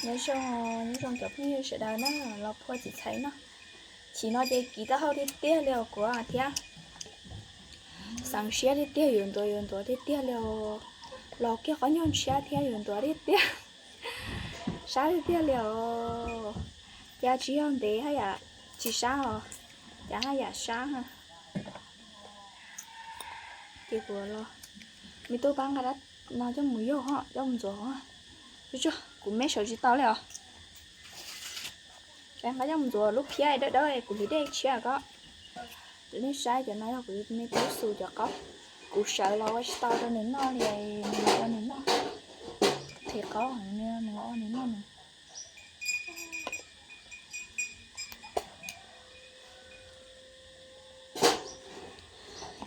Nyob zoo, nyob zoo cov phooj ywg sawv daws na, los phua txiv txhais noj. Chim no ces kiv taub hau tiag tiag li os kuv thiab. Xeev siab tiag tiag, yuav ntuav yuav ntuav tiag tiag li os. Los kiag qhov nyuag ntshiab thiab yuav ntuav tiag tiag. Sab tiag tiag li os. Cas tsis yog ntev haj yam tsis sab os, cas haj yam sab. Ces kuv los, me tub pab nqa dab no coj mus yaug ho coj mus ntxuav. Tsuag tsuag, kuv me sawv tsis tau li os. Pab nqa coj mus ntxuav lub phiab dawb dawb kuv hliv dej tshiab ko. Nej saib cov no yog kuv me tub xus cov qaub. Kuv sawv los ua tsis tau rau nws noj li, nws los ua nws noj. Qhia qaub, nws los ua nws noj nws.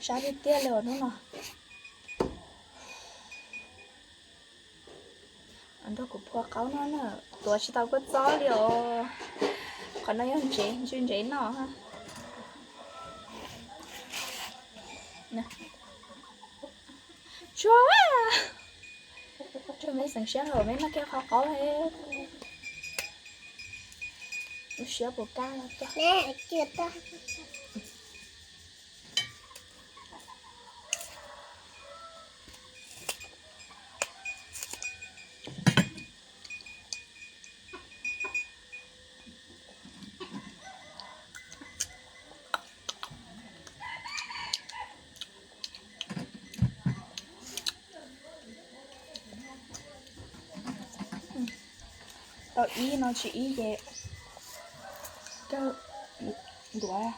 Sab tiag tiag li os hnub no. Nrog kuv phua qaub no na, tuav tsis tau kua txob li os. Qhov no yog ntsev, ntsw ntsev noj. Tsuag, tsuag me xeev siab hauv me noj kiag qhov qaub he. Lub siab puas kaj los tuaj. Tau ib no tsis ib ces kawg ntuav.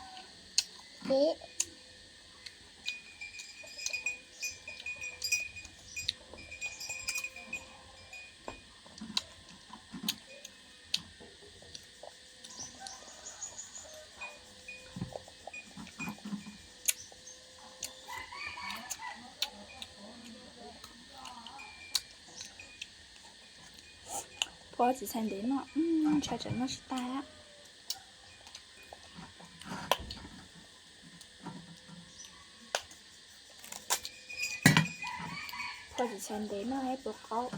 Phua txiv txhais ntev no, ntshai tsam noj tsis tag. Phua txiv txhais ntev no ib puas qaub.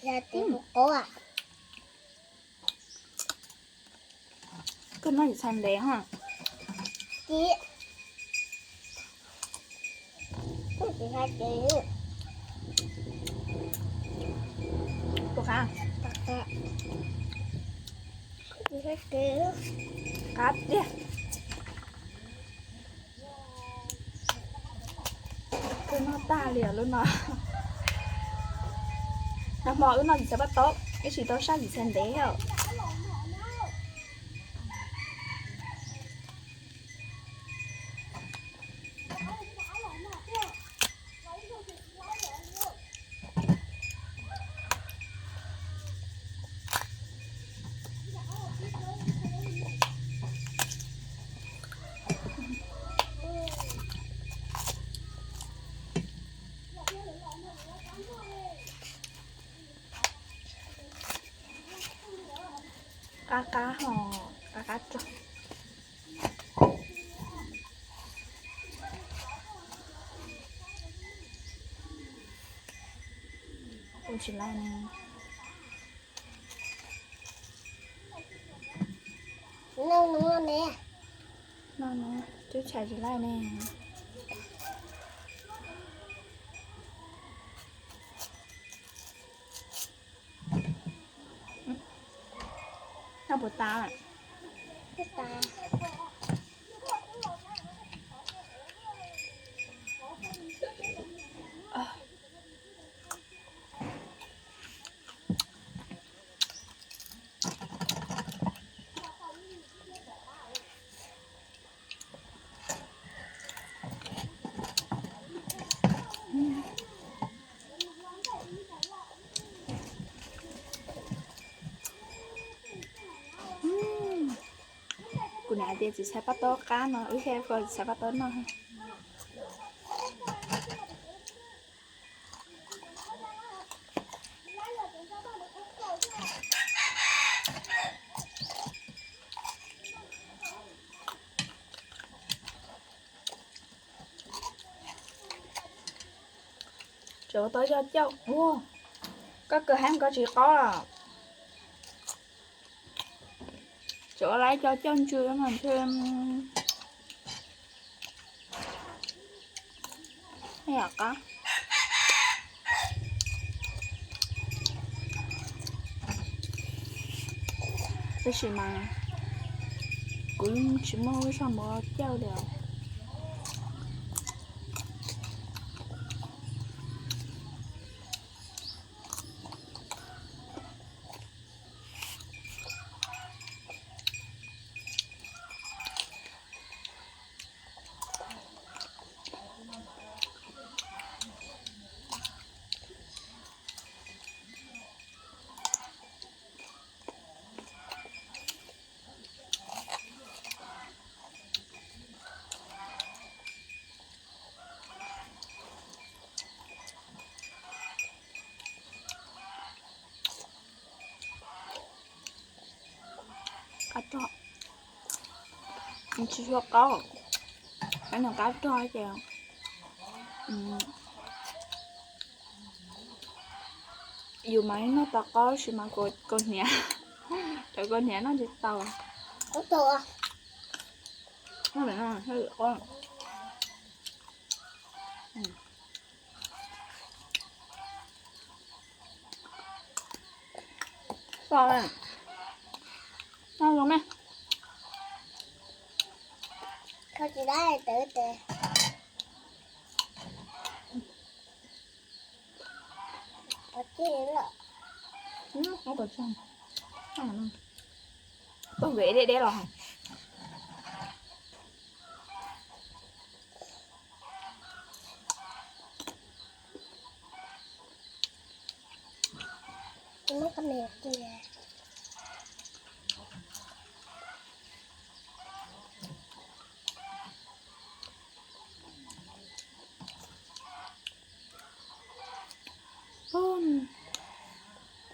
Yog tib puas qaub. Koj noj txiv txhais ntev ho. Txiv, txiv txhais ntev. Puas qab? Qab tiag. Wb noj tag li os lub no. Nag hmo wb noj txiv txhais paj taub, wb tsis tau saj txiv txhais ntev os. Qab qab ho, qab qab rog. Ua tsis laij ne. Noj nuav ne. Noj nuav, cub tshais tsis laij ne. Noj puas tas? Kuv niam hais tias txiv txhais paj taub qab no, wb thiaj ua txiv txhais paj taub noj. Cov tau coj cauj, koj kawg heev koj tsis qaub los. Cov lawv cov cauj ntsws mas ntshe yam qab. Tab sis mas kuv tsis muaj lub zog mus cauj li os. Qab rog, tsis tshua qaub, qab rog ces yus mas noj tau qaub tab sis mas kaus hniav, cov kaus hniav noj tsis tau. Noj zoo na. Koj gem deb deb los.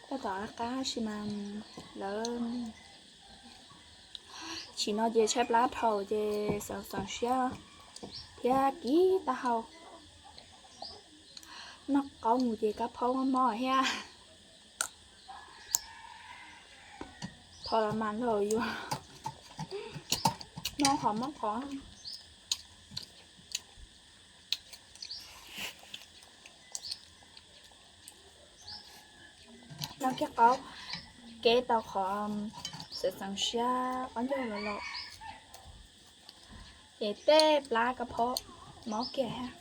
Tab tom qab sis mas lawv chim no ces tshaib plab dhau ces xeev xeev siab thiab kis taub hau. Noj qaub mus ces kab phaub mob mob thiab. Tho los mas los yuav noj qhov mob qhov. Noj kiag qaub, keb tau qhov xeev xeev siab qaub ncaug los los, ces tej plab kab phaub mob kiag thiab.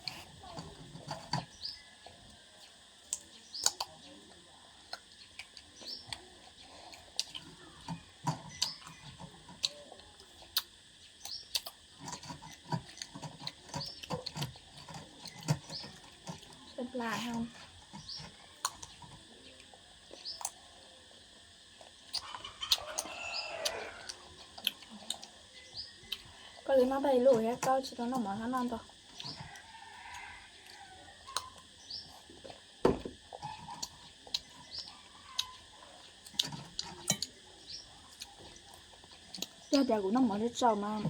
Koj li noj tau ib lub thiab koj tsis tau noj mov hab noj ntau. Yog tias kuv noj mov tsaus tsaus mas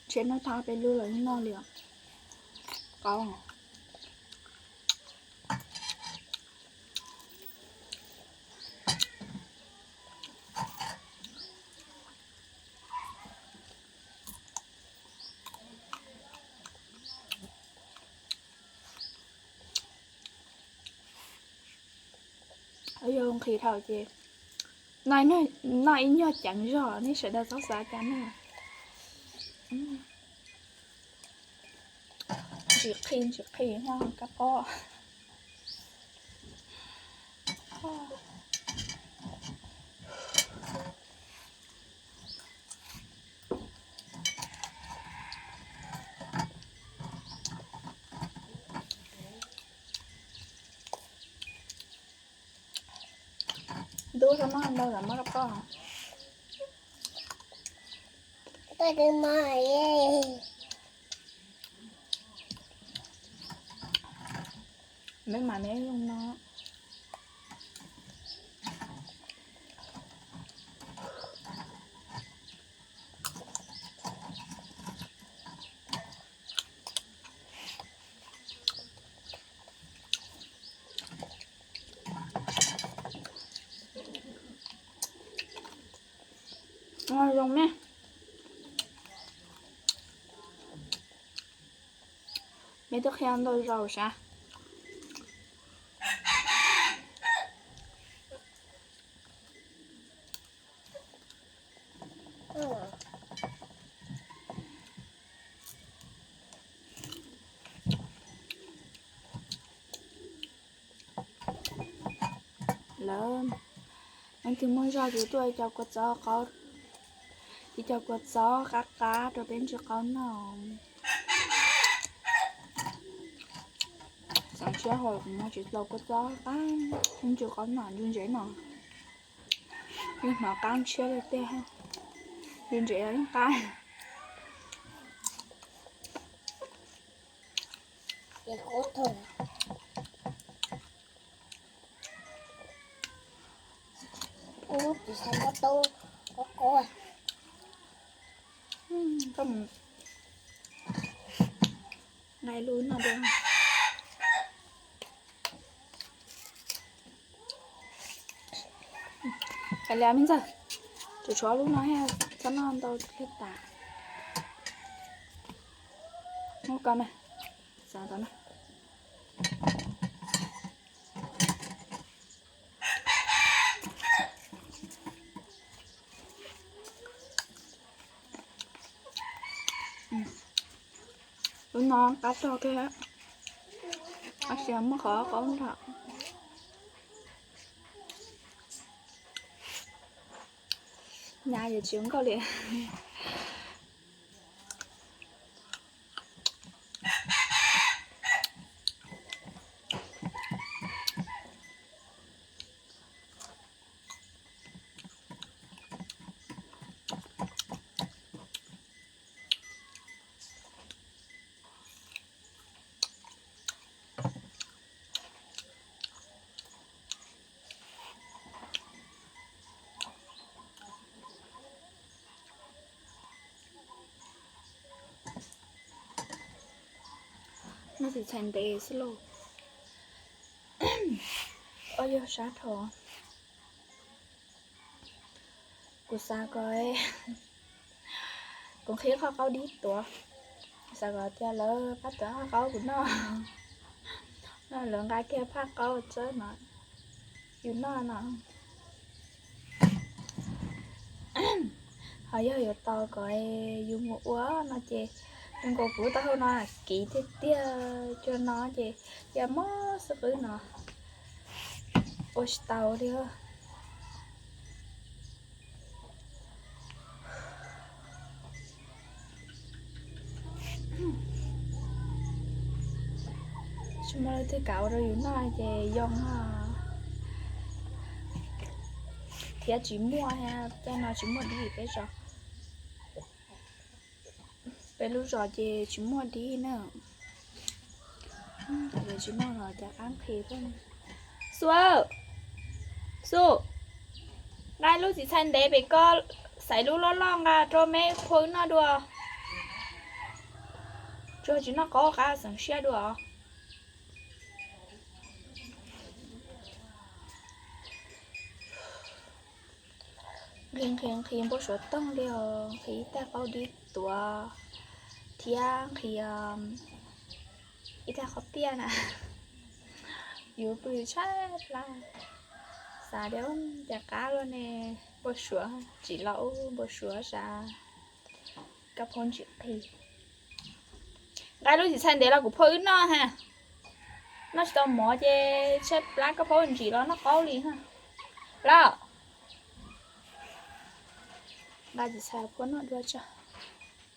ntshe noj tag peb lub los yeej noj li os. Qaub. Yog nqhis dhau ces noj ib nyuag ceev zog, nej sawv daws txhob xav cas na. Ntsis qhi ntsis qhi noj kab pob. Ntub, muab ntau los muab rau koj. Meb mas meb zoo no. Zoo me. Me twb qhia ntau zaus sav. Lawv, leej twg muaj zog ces tuaj ib co kua txob, ib co kua txob qab qab rau peb ntsis qaub noj. Xav siab hos kuv muab tsis tau kua txob qab, peb ntsis qaub noj ntsis ntsev no. Yeej hnov qab ntshiab li tiag, ntsis ntsev yeej qab. Koj mus nqa lub no dua. Kav liam me ntxawg, tsuas tshuav lub no thiab, txhob noj ntau thiaj tas. Muab koj na, xav tau na. Lub no qab tog kiag, tab sis muaj qhov qaub nrog. Nyab yuav tsis ua nkauj li. Noj txiv txhais ntev xwb lauj. Ob yog sab dhau. Kuv xav kom, kuv nqhis qhov qaub dib tuav, xav kom tias lawv pab tuav qhov qaub kuv noj, no lawv nqa kiag phaj qaub txawb no yus noj no. Ho yog yuav tau kom yus mus ua no ces zoo nkaus kuv taub hau no kiv tiag tiag, cua no ces yog mob xwb qwb no ua tsis tau li. Tsis muaj leej twg kam ua rau yus noj ces yoo, thiab tsis muaj, caij no tsis muaj dib peb zos. Peb lub zos ces tsis muaj dib na. Tsis muaj los cas qab nqhis. Xu, Xu, nqa lub txiv txhais ntev pem ko, xaiv lub loj loj nqa rau me phua wb noj dua. Tsuas tsis noj qaub qab xeev siab dua. Nqhis nqhis nqhis npau suav toog li os, nqhis ib tag qaub dib tuav thiab nqhis ib tag qhov tiaj na. Yus pw tshaib plab, xav tias cas qab luaj ne, npau suav tsim los ub npau suav sav. Kab phaub ntsim qhis. Nqa lub txiv txhais ntev los kuv phua wb noj ha. Noj tsis tau mov ces tshaib plab kab phaub ntsim los noj qaub li ha. Los, nqa txiv txhais phua noj dua tso.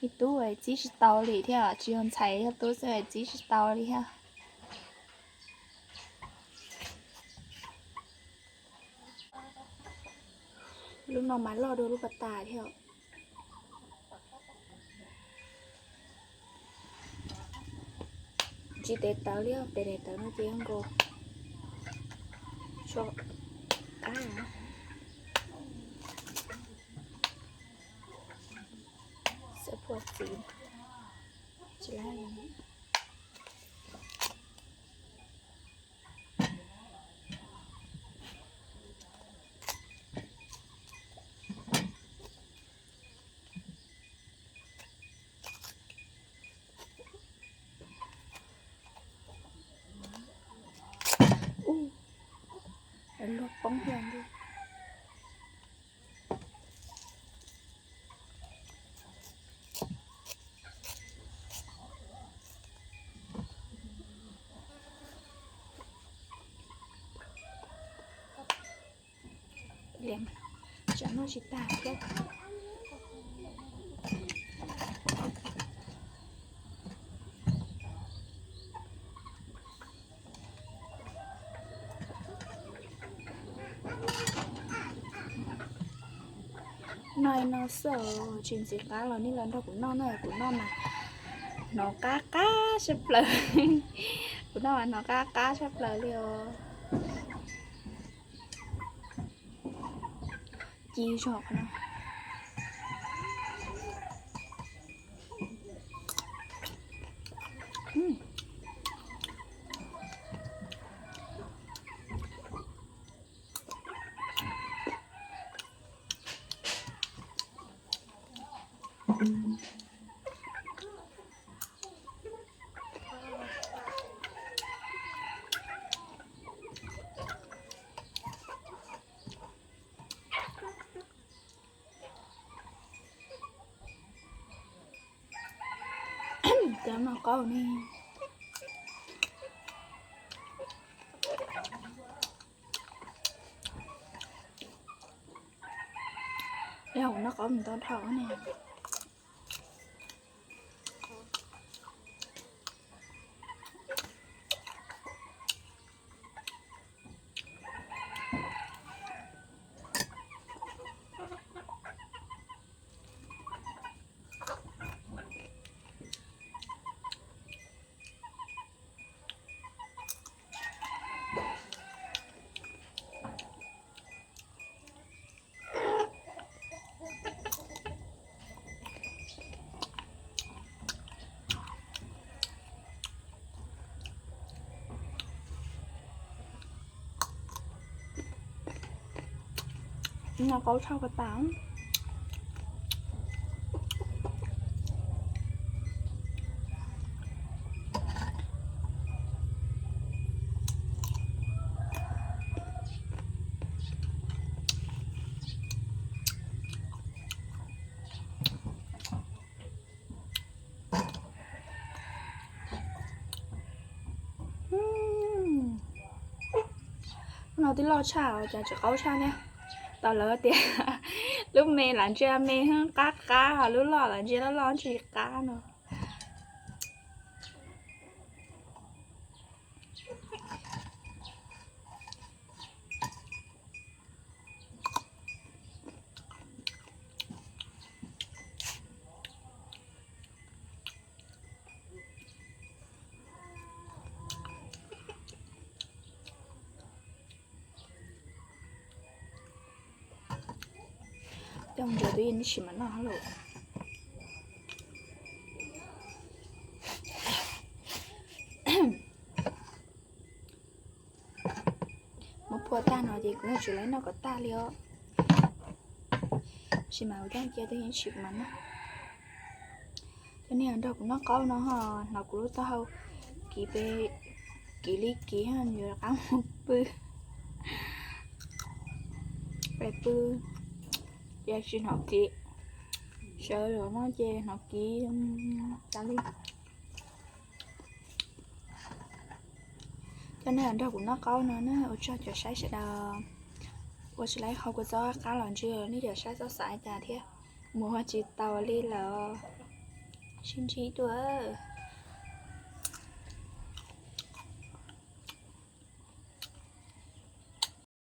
Ib tub txib tsis tau li thiab, tsis yog ntxhais yog tub xwb txib tsis tau li thiab. Lub no mas loj dua lub pas tas thiab. Tsis tes tawv li, tes tes tawv no ces nkaus tso qab. Xav phua txiv tsis laib. Poob thiab nti. Tsam noj tsis tag thiab. Noj no xwb tsis ntxiv qab los nej los nrog kuv noj na, kuv noj mas hnov qab qab sab plaws. Kuv noj mas hnov qab qab sab plaws li os. Ci zog qhov no. Cov noj qaub ne. Yog kuv noj qaub mus tau dhau ne. Noj qaub tshaj ko tas. No twb loj tshaj os, cas tsis qaub tshaj thiab. Tau lawv tias lub me lam ntsia me qab qab, ho lub loj lam ntsia loj loj tsis qab no. Coj mus ntsaws twb yeej ib sim mas noj lawm. Muab phua tag no ces kuv yeej tsis laib noj kom tag li os. Sim mas kuv coj cia twb yeej ib sim mas noj. Cov nej nrog kuv noj qaub no ho hnov kuv lub taub hau kiv pem, kiv li kiv ho yuav rov qab mus pw. Pem pw, ces tsis hnov kiv. Sawv los no ces hnov kiv tas li. Cov nej nrog kuv noj qaub no na, ua tsaug cov saib sawv daws. Ua tsis laib qhov kuv txoj qab los ntshe nej cov saib txoj xav cas thiab. Mus ho tsis tau li lawm. Sib ntsib dua.